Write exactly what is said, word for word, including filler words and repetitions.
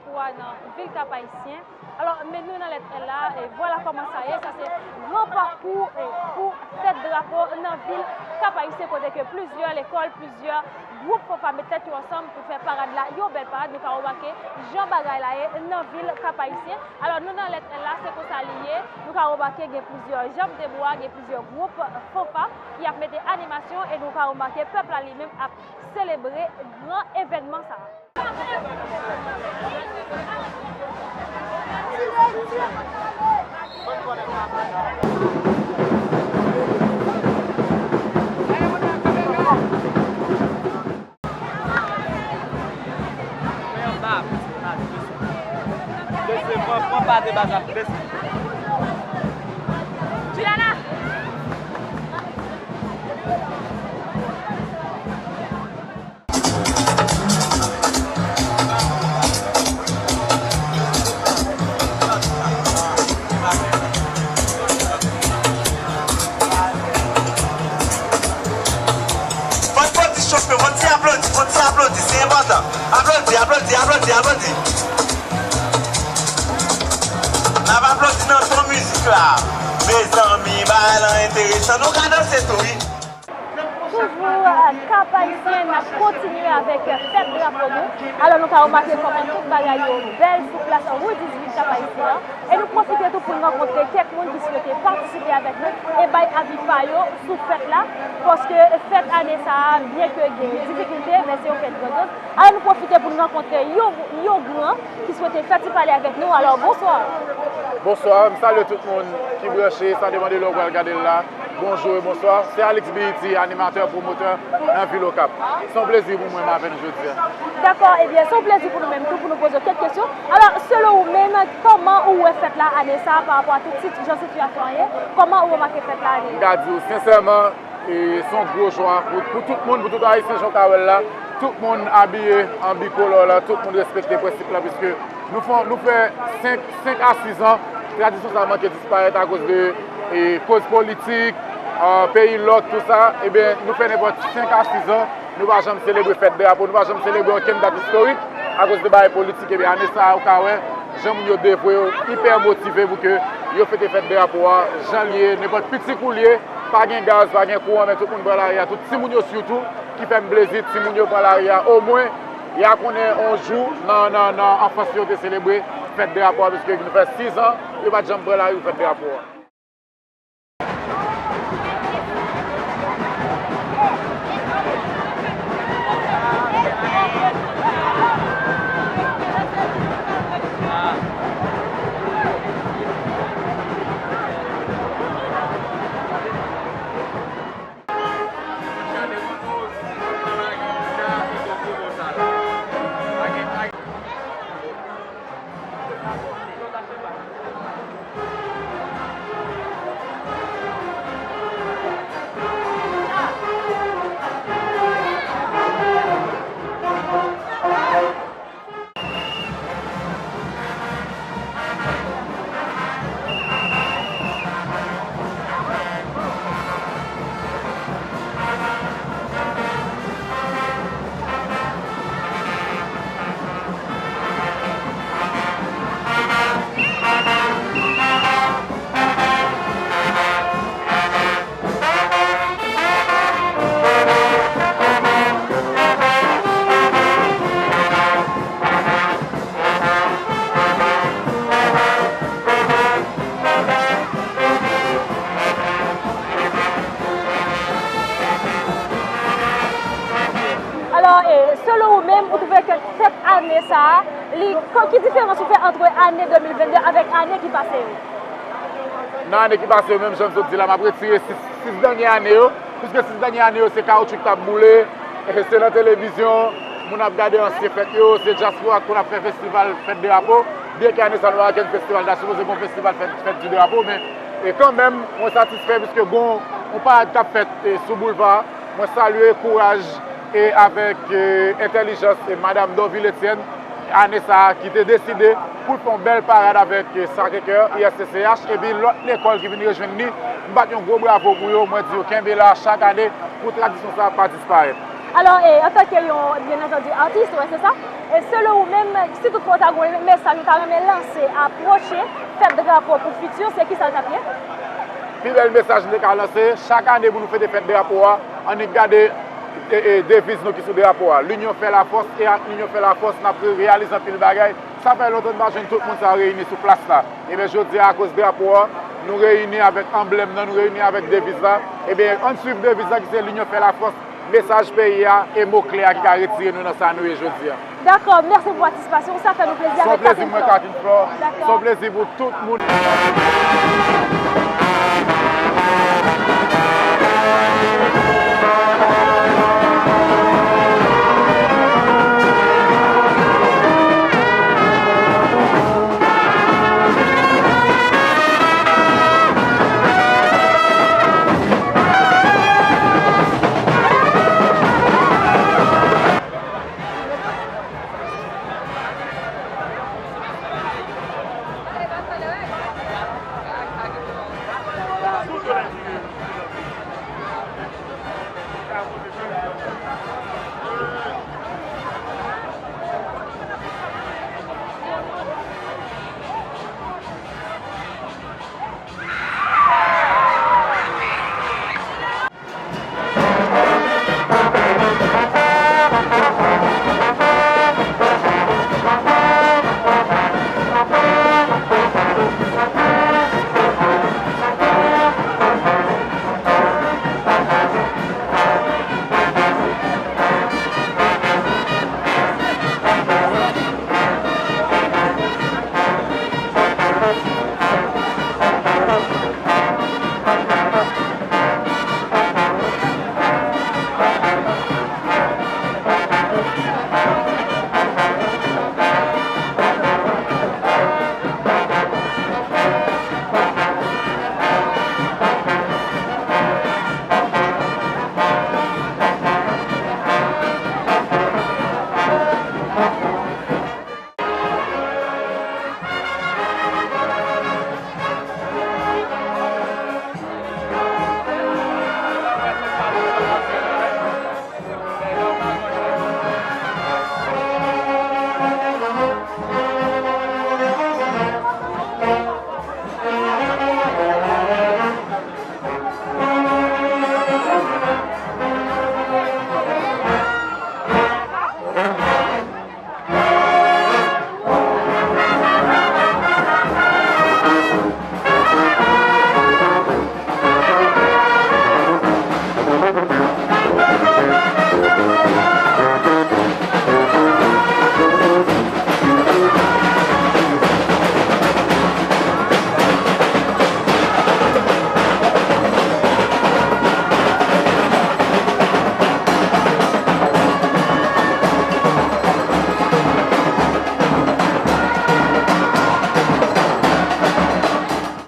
Pou a nan vil Kap Ayisyen. Alò, men nou nan lèt L la, e vwala kòman sa ye, sa se gran pakou, e, pou fèt drapo nan vil Kap Ayisyen, kote ke plizyè lekòl, plizyè gwoup fanfa met tèt yo ansanm pou fè parad la, yon bèl parad, nou ka remake jan bagay la ye nan vil Kap Ayisyen. Alò, nou nan lèt L la, se konsa li ye, nou ka remake gen plizyè janm de bwa, gen plizyè gwoup fanfa ki ap mete animasyon, e nou ka remake pèp la li menm ap selebre gran evènman sa a. Fò n ti chofe, fò n ti aplodi, fò n ti aplodi, se enpòtan. Aplodi, aplodi, aplodi, aplodi. N ap aplodi nan ton mizik la. Mezanmi, bagay lan enteresan. Nou ka danse tou, wi. Toujou, euh, Kap Ayisyen, n ap kontinye avèk, euh, fèt drapo nou. Alò, nou ka remake kòman tout bagay yo bèl sou plas ri dizuit Kap Ayisyen an. E nou pwofite tou pou n rankontre kèk moun ki swete patisipe avèk nou e bay avi pa yo sou fèt la, paske fèt ane sa a, byen ke gen difikilte, men se yon fèt grandyoz. Alò, nou pwofite pou n rankontre yon, yon gran ki swete fè ti pale avèk nou. Alò, bonswa. Bonswa, m salye tout moun ki branche, sa depann de lè w pral gade l la. Bonjou e bonswa. Se Alix B E T, animatè, pwomotè nan vil Okap. Se yon plezi pou mwen m avè nou jodi a. Dakò, ebyen, se yon plezi pou nou menm tou, pou nou poze w kèk kesyon. Alò, selon ou menm, kòman ou wè fèt la ane sa a pa rapò a tout sit-, jan sitiyasyon an ye? Kòman ou remake fèt la ane? M ka di w sensèman, e se yon gwo jwa pou, pou tout moun, pou tout Ayisyen, jan w ka wè l la. Tout moun abiye an bikolò la, tout moun respekte prensip la, piske nou fè, nou fè senk, senk a sis an, tradisyon sa a manke disparèt akoz de, e, koz politik, e, peyi lòk, tou sa. Ebyen, nou fè nenpòt senk a sis an, nou pa janm selebre fèt drapo, nou pa janm selebre okenn dat istorik akoz de bagay politik. Ebyen, ane sa a, ou ka wè, jan moun yo devwe yo, ipè motive pou ke yo fete fèt drapo a, jan l ye, nenpòt pitit ou l ye, pa gen gaz, pa gen kouran, men tout moun pran lari a, tout timoun yo sitou, ki fè m plezi, timoun yo pran lari a, omwen, y a konnen yon jou nan, nan, nan anfans yo te selebre fèt drapo a, piske nou fè sis an, yo pa t janm pran lari pou fèt drapo a. Alò, e, selon ou menm, ou twouve ke fèt ane sa a, li, ki diferans ou fè ant ane de mil venn de avèk ane ki pase yo? Nan ane ki pase yo, menm jan m sot di la, m ap retire sis, sis dènye ane yo, piske sis dènye ane yo, se kawoutchou ki t ap boule, e se nan televizyon, moun ap gade ansyen fèt yo, se dyaspora ki konn ap fè festival fèt drapo, byenke ane sa a nou pa gen festival, ta sipoze gen yon festival fèt, fèt di drapo, men, e kanmenm, mwen satisfè piske gen yon parad k ap fèt, e, sou boulva a. Mwen salye kouraj e avèk, e, entèlijans, e, Madam Dorvil Etienne, ane sa a, ki te deside pou l fè yon bèl parad avèk, e, Sacré-Cœur, I S C C H, epi lòt lekòl ki vin rejwenn li. M bat yon gwo bravo pou yo, mwen di yo kenbe la chak ane pou tradisyon sa a pa disparèt. Alò, e, antanke yon, byen antandi, atis, wè, se sa? E selon ou menm, si toutfwa w ta gen yon mesaj ou ta renmen lanse, apwoche fèt drapo pou fiti, se ki sa l t ap ye? Pi bèl mesaj m te ka lanse, chak ane pou nou fete fèt drapo a, annik gade, e, e, deviz nou ki sou drapo a. Linyon fè lafòs, e ak linyon fè lafòs, n ap re-, reyalize anpil bagay. Sa fè lontan n pa jwenn tout moun sa yo reyini sou plas la. Ebyen, jodi a, akoz drapo a, nou reyini avèk anblèm nan, nou reyini avèk deviz la. Ebyen, ann swiv deviz la ki se linyon fè lafòs. Mesaj peyi a e mo kle a ki ka retire nou nan sa nou ye jodi a. Dakò, mèsi pou patisipasyon ou, sa fè nou plezi avèk Katin Flò. Se yon plezi pou mwen, Katin Flò. Dakò. Se yon plezi pou tout moun.